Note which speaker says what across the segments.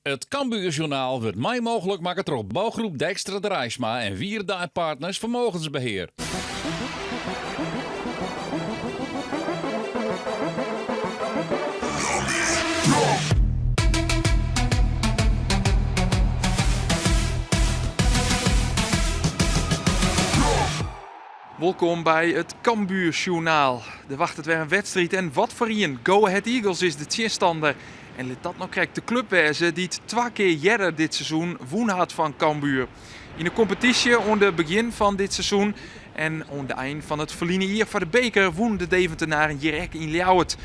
Speaker 1: It Cambuur Journaal wurdt mei mooglik makke troch Bouwgroep Dijkstra Draisma en Wierda en Partners Vermogensbeheer.
Speaker 2: Wolkom by it Cambuur Sjoernaal. Der wachtet wer in wedstriid en wat foar ien! Go Ahead Eagles is de tsjinstander. En lit dat no krekt de klup wêze dy't twa kear earder dit seizoen wûn hat fan Cambuur. Yn de kompetysje oan de begjin fan dit seizoen en oan de ein fan it ferline jier foar de beker wûn de Deventenaren hjir ek yn Ljouwert.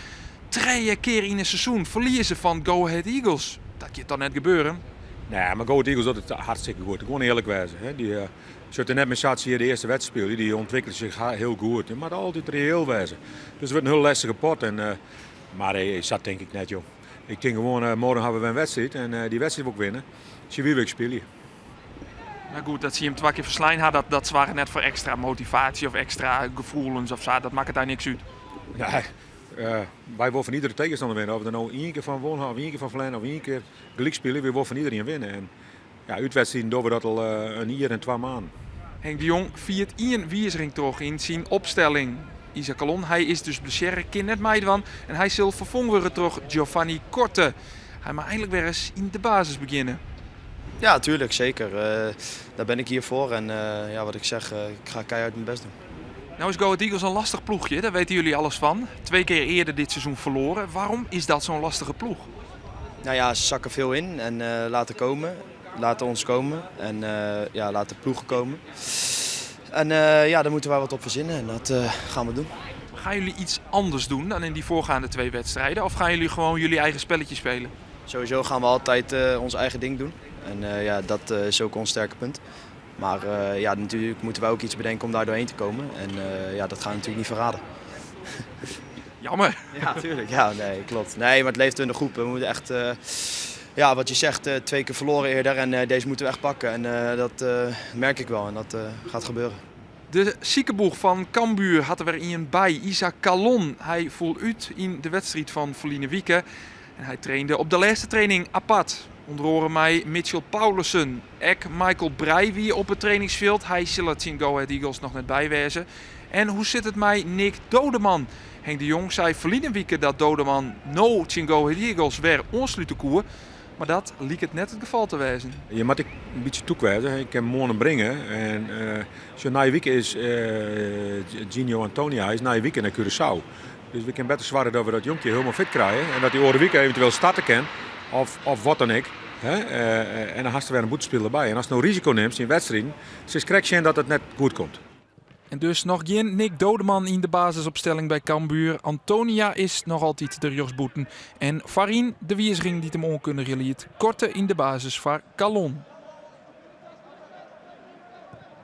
Speaker 2: Trije kear yn in seizoen ferlieze fan Go Ahead Eagles, dat giet toch net gebeuren?
Speaker 3: Nee, mar Go Ahead Eagles docht it hartstikke goed. Gewoan earlik wêze. Dy sjocht der net mear sa't se hjir de earste wedstriid spylje. Dy ûntwikkelje sich hiel goed. Je moatte altyd reëel wêze. Dus it wurdt in hiel lestige pot. En, mar sa tink ik net, joh. Ik tink gewoan, morgen hawwe we wer in wedstriid en dy wedstriid wol ik winne. Tsjin wie wil ik spylje.
Speaker 2: Mar goed, dat se jim twa kear ferslein ha, dat soarget net foar ekstra motivaasje of ekstra gefoelens of sa. Dat makket dy niks út.
Speaker 3: Nee, wy wolle fan iedere tegenstander winne. Of der no ien kear fan wûn ha of ien kear fan ferlern of ien kear gelyk spylje, wy wolle fan iederien winne. En ja, útwedstriden dogge we dat al in jier en twa maanden.
Speaker 2: Henk de Jong fiert ien wiziging troch yn syn opstelling. Isaac Kallon, hy is dus blessearre, kin net meidwaan en hy sil ferfongen wurde troch Giovanni Korte. Hy mei einlik wer ris yn de basis begjinne.
Speaker 4: Ja, tuurlijk, zeker. Daar ben ik hier voor en ja, wat ik zeg, ik ga keihard mijn best doen.
Speaker 2: Nou is Go Ahead Eagles een lastig ploegje, daar weten jullie alles van. Twee keer eerder dit seizoen verloren. Waarom is dat zo'n lastige ploeg?
Speaker 4: Nou ja, ze zakken veel in en laten komen. Laten ons komen en ja, laten ploegen komen. En ja, daar moeten wij wat op verzinnen en dat gaan we doen.
Speaker 2: Gaan jullie iets anders doen dan in die voorgaande twee wedstrijden? Of gaan jullie gewoon jullie eigen spelletje spelen?
Speaker 4: Sowieso gaan we altijd ons eigen ding doen. En ja, dat is ook ons sterke punt. Maar ja, natuurlijk moeten wij ook iets bedenken om daar doorheen te komen. En ja, dat gaan we natuurlijk niet verraden.
Speaker 2: Jammer.
Speaker 4: Ja, tuurlijk. Ja, nee, klopt. Nee, maar het leeft in de groep. We moeten echt, ja, wat je zegt, twee keer verloren eerder. En deze moeten we echt pakken. En dat merk ik wel en dat gaat gebeuren.
Speaker 2: De sikeboech fan Cambuur hat der wer ien by, Isaac Kallon. Hy foel út yn de wedstriid fan ferline wike en hy trainde op de lêste training apart. Under oare mei Mitchell Paulissen. Ek Michael Breij wie op it trainingsfjild. Hy sil der tsjin Go Ahead Eagles noch net by wêze. En hoe sit it mei Nick Doodeman? Henk de Jong sei ferline wike dat Doodeman no tsjin Go Ahead Eagles wer oanslute koe, mar dat liket net it gefal te wêzen.
Speaker 3: Je moatte ek in bytsje tûk wêze. Ik kin moarn bringe en sjoch, nije wike is Gino Antonia is nije wike nei Curaçao. Dus we kinne better soargje dat we dat jonkje hielendal fit krije en dat dy oare wike eventueel starte kin of wat dan ek. En dan hast der wer in bûtenspiler by. En ast no risiko nimst yn wedstriden, silst krekt sjen dat it net goed komt.
Speaker 2: En dus noch gjin Nick Doodeman yn de basisopstelling by Cambuur. Antonia is noch altyd de rjochtsbûten. En foaryn de wiziging dy't him oankundigje liet, Korte yn de basis foar Kallon.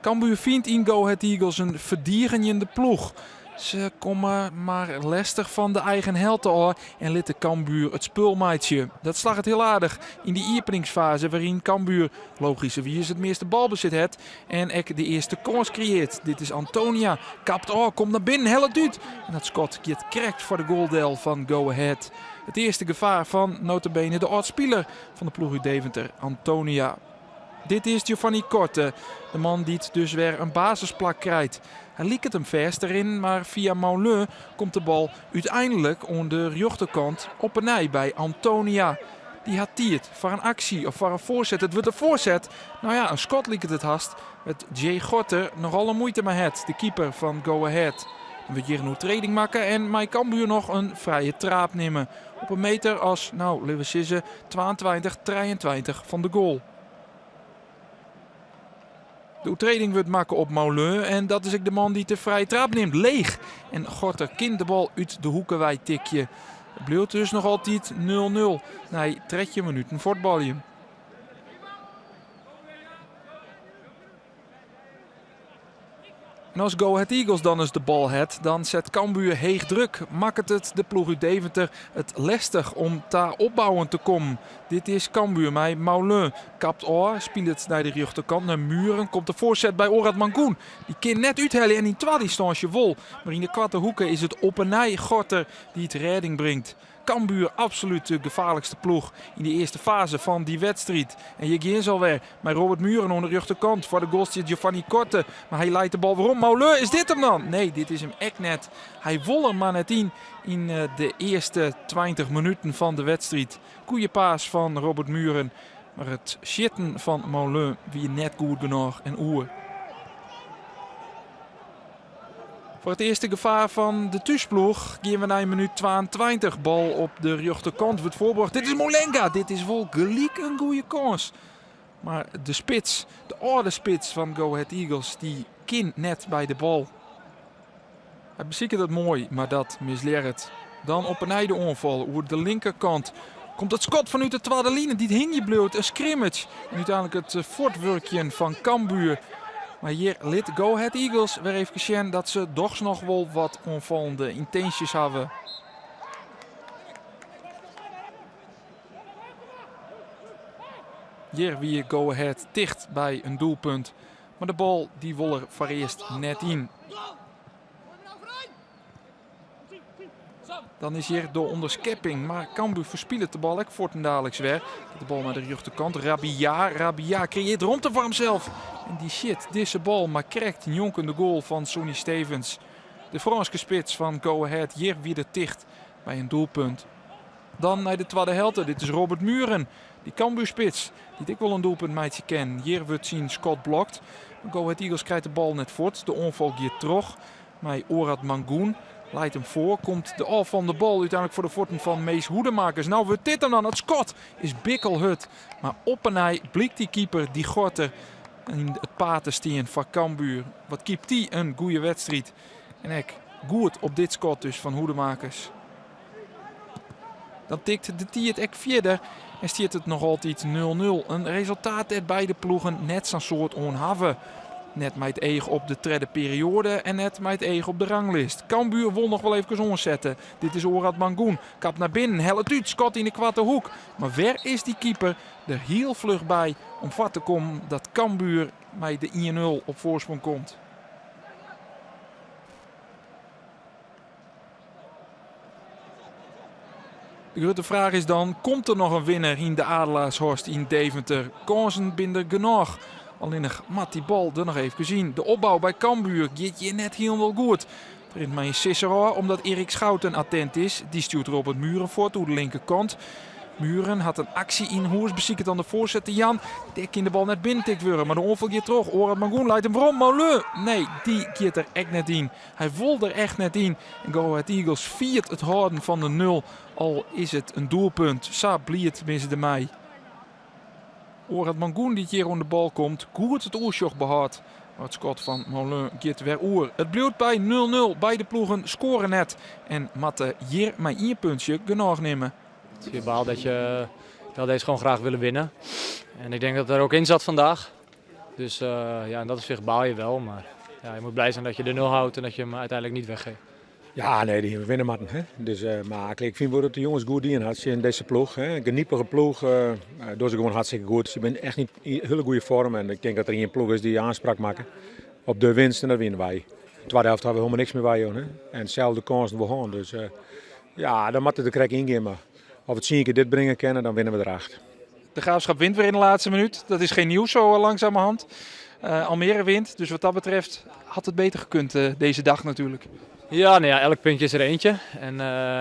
Speaker 2: Cambuur fynt yn Go Ahead Eagles in ferdigenjende ploech. Se komme mar lestich fan de eigen helte ôf en litte Cambuur it spul meitsje. Dat slagget hiel aardich yn de iepeningsfaze wêryn Cambuur logischerwiis it measte balbesit hat en ek de earste kâns kreëart. Dit is Antonia, kapt ôf, komt nei binnen, hellet út en dat skot giet krekt foar de goal del fan Go Ahead. It earste gefaar fan nota bene de âld-spiler fan de ploech út Deventer, Antonia. Dit is Giovanni Korte, de man dy't dus wer in basisplak krijt. Hy liket him fêst te rinnen, mar fia Moulin komt de bal úteinlik oan de rjochterkant op 'e nij by Antonia. Dy hat tiid foar in aksje of foar in foarset. It wurdt in foarset. No ja, in skot liket it hast. Wêr't Jay Gorter nochal in muoite mei hat, de keeper fan Go Ahead. Dan wurdt hjir in oertreding makke en mei Cambuur noch in frije traap nimme. Op in meter as, no, litte we sizze, 22, 23 fan de goal. De oertreding wurdt makke op Moulin en dat is ek de man dy't de frije traap nimt. Leech! En Gorter kin de bal út de hoeke wei tikje. It bliuwt dus noch altyd 0-0 nei 13 minuten fuotbaljen. En as Go Ahead Eagles dan ris de bal hat, dan set Cambuur heech druk. Makket it de ploech út Deventer it lestich om ta opbouwen te kommen. Dit is Cambuur mei Moulin. Kapt ôf, spilet nei de rjochterkant nei Muren. Komt de foarset by Oratmangoen. Dy kin net úthelje en yn twadde ynstânsje wol. Mar yn de koarte hoeke is it op 'e nij Gorter dy't rêding bringt. Cambuur absolút de gefaarlikste ploech yn de earste faze fan dy wedstriid. En hjir gean se alwer mei Robert Mühren oan de rjochterkant. Foar de goal stiet Giovanni Korte, mar hy leit de bal werom. Moulin, is dit him dan? Nee, dit is him ek net. Hy wol er mar net yn yn de earste 20 minuten fan de wedstriid. Goeie pass fan Robert Mühren, mar it sjitten fan Moulin wie net goed genôch en oer. Foar it earste gefaar fan de thúsploech gean we nei minút 22. Bal op de rjochterkant wurdt foarbrocht. Dit is Molenga. Dit is wol gelyk in goede kâns. Mar de spits, de âlde spits fan Go Ahead Eagles, dy kin net by de bal. Hy besiket it moai, mar dat mislearret. Dan op 'e nij de oanfal oer de linkerkant. Komt it skot fanút de twadde line dy't hingje bliuwt. In scrimmage. En úteinlik it fuortwurkjen fan Cambuur. Mar hjir lit Go Ahead Eagles wer efkes sjen dat se dochs noch wol wat oanfallende yntinsjes hawwe. Hjir wie Go Ahead ticht by in doelpunt. Mar de bal dy wol er foarearst net yn. Dan is hjir de ûnderskepping, mar Cambuur ferspilet de bal ek fuortendaliks wer. De bal nei de rjochterkant. Rabia, Rabia kreëart romte foar himsels. En dy sjit dizze bal mar krekt njonken de goal fan Sonny Stevens. De Frânske spits fan Go Ahead hjir wie der ticht by in doelpunt. Dan nei de twadde helte. Dit is Robert Mühren, dy Cambuur-spits, dy't ek wol in doelpunt meitsje kin. Hjir wurdt syn skot blokt. Go Ahead Eagles krijt de bal net fuort. De oanfal giet troch mei Orad Mangoen. Leit him foar, komt de ôffallende bal úteinlik foar de fuotten fan Mees Hoedemakers. No wurdt dit him dan. It skot is bikkelhurd. Mar op 'e nij blykt dy keeper, dy Gorter, yn it paad te stean foar Cambuur. Wat keept dy in goede wedstriid. En ek goed op dit skot dus fan Hoedemakers. Dan tikt de tiid ek fierder en stiet it noch altyd 0-0. In resultaat dêr't beide ploegen net sa'n soad oan hawwe. Net mei it each op de tredde perioade en net mei it each op de ranglist. Cambuur wol noch wol efkes oansette. Dit is Orad Mangoen. Kap nei binnen, hellet út, skot yn de koarte hoek. Mar wer is dy keeper der hiel fluch by om foar te kommen dat Cambuur mei de 1-0 op foarsprong komt. De grutte fraach is dan, komt der noch in winner yn de Adelaarshorst yn Deventer? Kânsen binne der genôch. Allinnich moat dy bal der noch efkes yn. De opbou by Cambuur giet hjir net hielendal goed. It rint mei in sisser ôf omdat Erik Schouten attent is. Dy stjoert Robert Mühren fuort oer de linkerkant. Mühren hat in aksje yn hûs, besiket dan de foarset te jaan. Dêr kin de bal net binnentikt wurde, mar de oanfal giet troch. Orad Mangoen leit him werom. Moulin, nee, dy giet der ek net yn. Hy wol der echt net yn en Go Ahead Eagles fiert it hâlden fan de nul, al is it in doelpunt. Sa bliid binne se dermei. Orad Mangoen dy't hjir oan de bal komt, goed it oersjoch behâldt. Mar it skot fan Moulin giet wer oer. It bliuwt by 0-0. Beide ploegen skoare net en moatte hjir mei ien puntsje genôch nimme.
Speaker 5: Je baalt dat je, je had deze gewoon graag willen winnen. En ik denk dat het er ook in zat vandaag. Dus ja, in dat opzicht baal je wel. Maar ja, je moet blij zijn dat je de nul houdt en dat je hem uiteindelijk niet weggeeft.
Speaker 3: Ja, nee, dy winne moatten. Hè. Dus, mar ik fyn wol dat de jonges goed dien ha tsjin dizze ploech. Hè. In genipige ploech, uh, dogge se gewoan hartstikke goed. Se binne echt yn hiele goede foarm en ik tink dat der ien ploech is dy't oanspraak makke op de winst en dat wiene wy. De twadde helte ha we hielendal niks mear weijûn. Hè. En selde kânsen wol hân. Dus uh, ja, dan moat it der krekt yngean. Mar as we tsien kear dit bringe kinne, dan winne we der acht.
Speaker 2: De Graafschap wint weer in de laatste minuut. Dat is geen nieuws zo langzamerhand. Almere wint, dus wat dat betreft had het beter gekund deze dag natuurlijk.
Speaker 5: Ja, nou ja, elk puntje is er eentje. En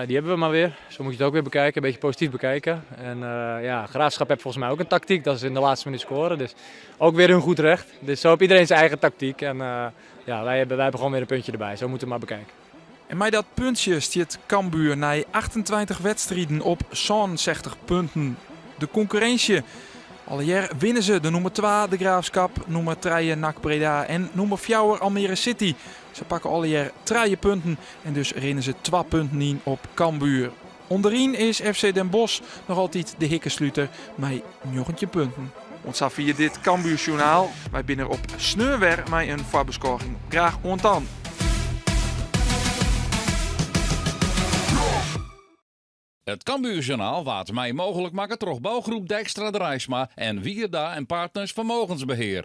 Speaker 5: die hebben we maar weer. Zo moet je het ook weer bekijken, een beetje positief bekijken. En ja, Graafschap heeft volgens mij ook een tactiek, dat is in de laatste minuut scoren. Dus ook weer hun goed recht. Dus zo heeft iedereen zijn eigen tactiek. En ja, wij hebben gewoon weer een puntje erbij. Zo moeten we het maar bekijken.
Speaker 2: En mei dat puntsje stiet Cambuur nei 28 wedstriden op 67 punten. De konkurrinsje. Allegear winne se de nûmer 2 de Graafschap, nûmer 3 NAC Breda en nûmer 4 Almere City. Se pakke allegear 3 punten en dus rinne se 2 punten yn op Cambuur. Underyn is FC Den Bosch noch altyd de hikkesluter mei 19 punten. Oant safier dit Cambuur Sjoernaal. Wy binne der op sneon wer mei in foarbeskôging. Graach oant dan.
Speaker 1: It Cambuur Journaal waard mei mooglik makke troch bougroep Dijkstra Draisma en Wierda en Partners Vermogensbeheer.